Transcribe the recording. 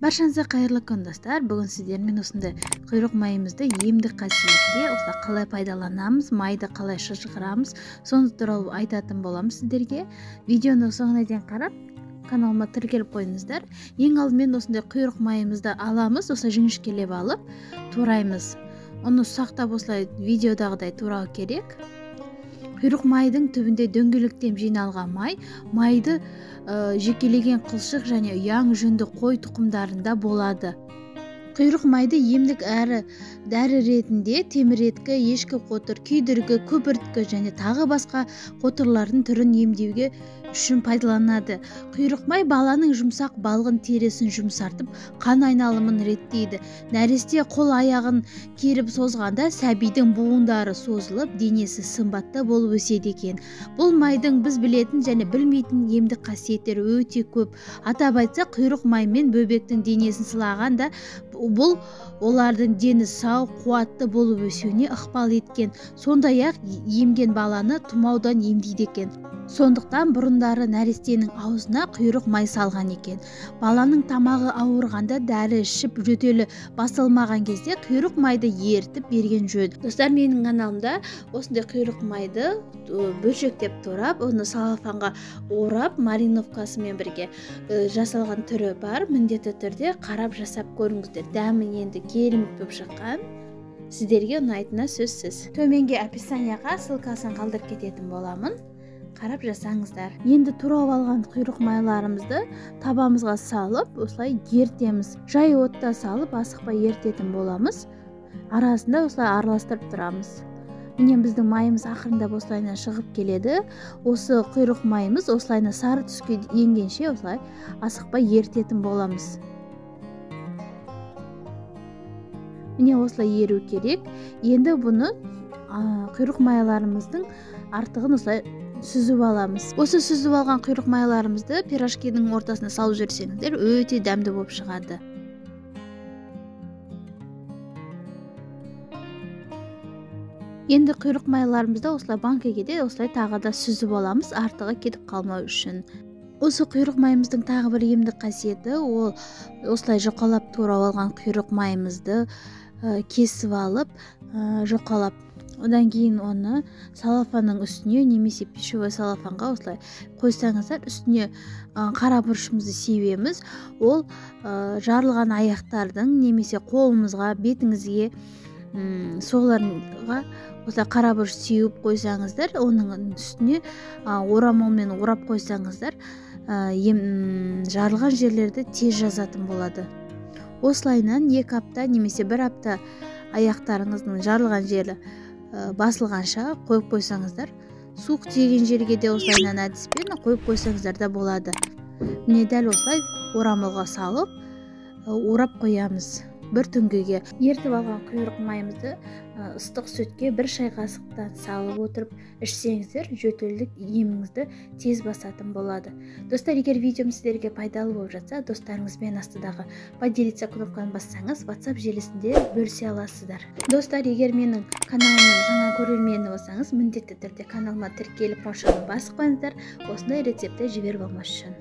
Баршаңызға қайырлы күн, достар. Бүгін сіздермен осындай құйрық майымызды емдік қасиетке осылай қалай пайдаланамыз, майды қалай шыжғырамыз, соны туралы айтатын боламыз сіздерге. Видеоны соңына дейін қарап, каналыма тіркеліп қойыңыздар. Ең алдымен осындай құйрық майымызды аламыз, осылай жіңішкелеп алып тураймыз. Оны ұсақтап осылай видеодағыдай турау керек. Құйрық майдың түбінде дөңгелектеп жиналған май, майды жекелеген қылшық және ұяң жүнді қой тұқымдарында болады. Құйрық майды емдік әрі дәрі ретінде теміреткі, ешкі қотыр, күйдіргі, көпірткі және тағы басқа қотырлардың түрін емдеуге үшін пайдаланады. Құйрық май баланың жұмсақ балғын терісін жұмсартып, қан айналымын реттейді. Нәресте қол аяғын керіп созғанда сәбидің буындары созылып, денесі сымбатты болып өседі екен. Бұл майдың біз білетін және білмейтін емдік қасиеттері өте көп. Атап айтсақ, құйрық маймен бөбектің денесін сылағанда бұл олардың дені сау, қуатты болып өсуіне ықпал еткен. Сондай-ақ емген баланы тұмаудан емдейді екен. Сондықтан бұрындары нәрестенің аузына құйрық май салған екен. Баланың тамағы ауырғанда дәрі ішіп жөтелі басылмаған кезде құйрық майды ерітіп берген жөн. Достар, менің каналымда осындай құйрық майды бөлшектеп турап, оны салафанға орап, мариновкасымен бірге жасалған түрі бар. Міндетті түрде қарап жасап көріңіздер. Дәмі енді керемет болып шыққан. Сіздерге ұнайтыны сөзсіз. Төменге описанияға ссылкасын қалдырып кететін боламын. Қарап жасаңыздар. Енді турап алған құйрық майларымызды табамызға салып, осылай ертеміз. Жай отта салып, асықпай ертетін боламыз. Арасында осылай араластырып тұрамыз. Міне біздің майымыз ақырындап осылайынан шығып келеді. Осы құйрық майымыз осылайына сары түске енгенше осылай асықпай ертетін боламыз. Міне осылай еру керек. Енді бұны құйрық майларымыздың артығын осылай сүзіп аламыз. Осы сүзіп алған құйрық майларымызды пирожкидің ортасына салып жіберсеңіздер, өте дәмді болып шығады. Енді құйрық майларымызды осылай банкеге де осылай тағы да сүзіп аламыз, артығы кетіп қалмау үшін. Осы құйрық майымыздың тағы бір емдік қасиеті, ол осылай жұқалап турап алған құйрық майымызды кесіп алып, жұқалап, одан кейін оны салафанның үстіне немесе пищевой салафанға осылай қойсаңыздар, үстіне қара бұрышымызды себеміз. Ол жарылған аяқтардың немесе қолымызға, бетіңізге, соларға осылай қара бұрыш сеуіп қойсаңыздар, оның үстіне орамалмен орап қойсаңыздар, жарылған жерлерді тез жазатын болады. Осылайынан 2 апта немесе 1 апта аяқтарыңыздың жарылған жері басылғанша қойып қойсаңыздар, суық тиген жерге де осылайынан әдіспен қойып қойсаңыздар да болады. Міне дәл осылай орамалға салып орап қоямыз бір түнгіге. Ертіп алған құйрық майымызды ыстық сүтке 1 шай қасықтан салып отырып ішсеңіздер, жөтелдік еміңізді тез басатын болады. Достар, егер видеом сіздерге пайдалы болып жатса, достарыңызбен астыдағы поделиться кнопканы бассаңыз, WhatsApp желісінде бөлісе аласыздар. Достар, егер менің каналымның жаңа көрермені болсаңыз, міндетті түрде каналыма тіркеліп, қоңырауды басып қойыңыздар, осындай рецептті жіберіп алмас үшін.